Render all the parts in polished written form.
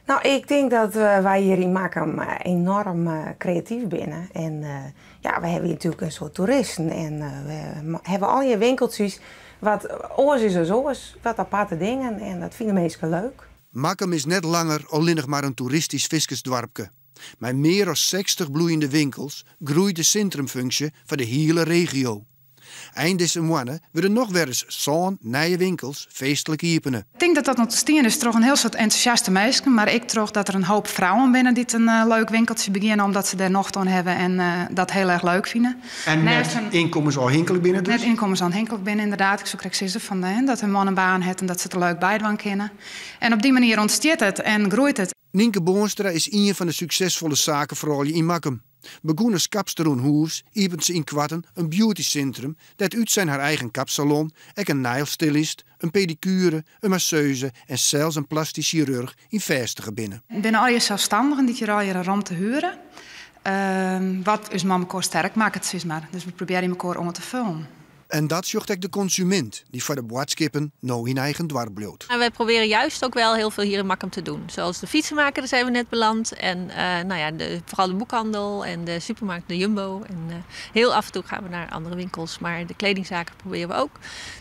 No, ik tink dat wy hjir yn Makkum enoarm kreatyf binne. En ja, we hawwe hjir natuerlik in soad toeristen en we hawwe allegear winkeltsjes wat oars is as oars, wat aparte dingen en dat fine minsken leuk. Makkum is net langer allinnich mar in toeristysk fiskersdoarpke. Mei mear as 60 bloeiende winkels groeit de sintrumfunksje foar de hiele regio. Ein dizze moanne wurde noch wer ris sân nije winkels feestlik iepene. Ik tink dat dat ûntstien is troch in hiel soad entûsjaste minsken, mar ek troch dat der in hoop frouwen binne dy't in leuk winkeltsje begjinne omdat se dêr nocht oan hawwe en dat hiel erch leuk fine. En net ynkommensôfhinklik binne dus? Net ynkommensôfhinklik binne, ynderdaad. Ik soe krekt sizze fan, dat hun man in baan hat en dat se it der leuk by dwaan kinne. En op dy manier ûntstiet it en groeit it. Nynke Boonstra is ien fan de suksesfolle sakefroulju yn Makkum. Begûn as kapster oan hûs, iepent se ynkoarten in beautysintrum dêr't útsein har eigen kapsalon ek in neilstylist, in pedikuere, in masseuze en sels in plastysk sjirurch yn fêstige binne. It binne allegear selsstannigen dy't hjir allegear in romte huere, wat ús mei mekoar sterk makket, sis mar. Dus we probearje mekoar oan te fullen. En dat sjocht ek de konsumint, dy't foar de boadskippen no yn eigen doarp bliuwt. Wij proberen juist ook wel heel veel hier in Makkum te doen. Zoals de fietsenmaker, daar zijn we net beland. En nou ja, vooral de boekhandel en de supermarkt, de Jumbo. En heel af en toe gaan we naar andere winkels, maar de kledingzaken proberen we ook.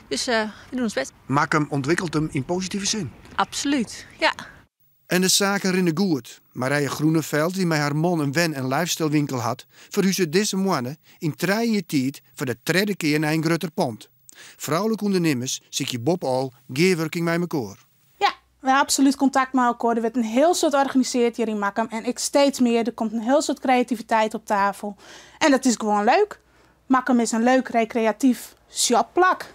Dus we doen ons best. Makkum ûntwikkelt him yn positive sin. Absoluut, ja. En de saken rinne goed. Marije Groeneveld, dy't mei har man in wen- en lifestylewinkel hat, ferhuze dizze moanne yn 3 jier tiid foar de tredde kear nei in grutter pand. Froulike ûndernimmers sykje boppe-al gearwurking mei mekoar. Ja, we hawwe absolút kontakt mei elkoar. Der wurdt in hiel soad organisearre hjir yn Makkum en ek steeds mear. Der komt in hiel soad kreativiteit op tafel. En dat is gewoan leuk. Makkum is in leuk rekreatyf shopplak.